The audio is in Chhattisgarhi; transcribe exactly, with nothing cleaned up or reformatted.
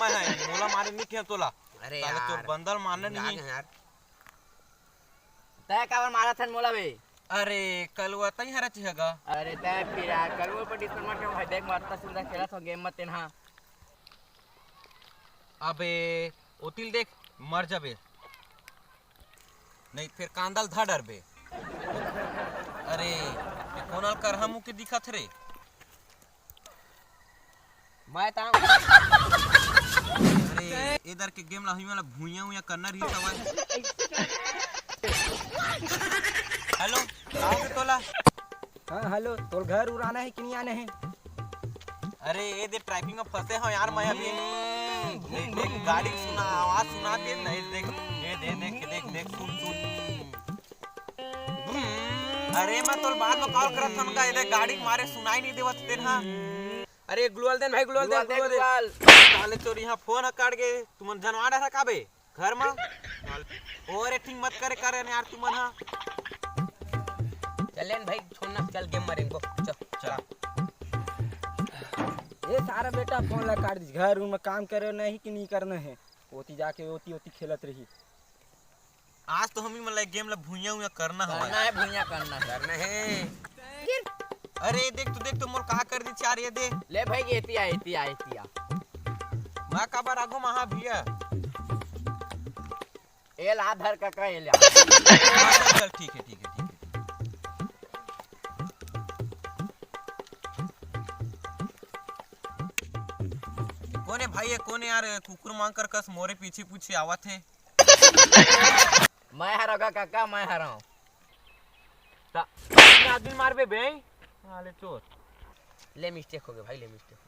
नहीं, मोला मारे नहीं कहे तोला। अरे साले तोर यार, बंदर मारने भुला नहीं। गए यार। तै काबर मारत हन मोला बे? अरे, कलुआ तई हरा चिहगा। अरे, तै फिर यार, कलुआ पर डिस्टर्ब मत कर भाई, देख, मैं अतना सुंदर खेलत हो गेम में तेन हा। अबे, ओतिल देख, मर जाबे। नहीं, फिर कांदल धा डरबे। अरे, ये कोनल करहा मुँह के दिखत रे? मैं ता अरे, इधर के गेम ला हुई वाला भुइया हुइया करना रही तवा। हेलो, का होगे तोला? हाँ, हेलो, तोर घर उर आना हे कि नहीं आना हे? अरे, ये दे ट्रैफिक में फंसे हो यार, मैं अभी। देख, देख, गाड़ी सुना, आवाज सुना दे, नहीं, देख, ये दे, देख, देख, देख, सुन, सुन। अरे, मैं तोर बाद में कॉल करत हूँ, ये दे, गाड़ी के मारे सुनाई नहीं देवत तेन हा। अरे, ग्लोअल देन भाई, ग्लोअल देन, ग्लोअल दे, ग्लोअल दे। ग्लोअल। साले चोर, यहाँ फोन ह काट के, तुमन जनवा डरा का बे? घर मा? ओवर एक्टिंग मत करे, करे यार तुमन हा। चल लेन भाई, छोड़ ना, चल गेम मारेंगे, चल, चल। ए सारा बेटा, फोन ला काट दिस, घर उर में काम करे नहीं कि नहीं करना है, ओती जाके ओती, ओती खेलत रही। आज तो हमी मन ला गेम ला भुइया हुइया करना हवय। करना है भुइया, करना है। करना है। अरे देख तो, देख तो मोर का कर दी चार, ये दे। ले भाई, एती आ, एती आ, एती आ। मैं काबर आगू महा भैया। ए ला धर का, का ए ला। चल, चल, ठीक है, ठीक है, ठीक है। कोने भाई, ये कोने यार, कुकुर मांग कर कस मोरे पीछे पीछे आवत है। मैं हरौं गा काका, मैं हरौं। ता, इतना आदमी मारबे बे? साले चोर। ले मिस्टेक हो गया भाई, ले मिस्टेक।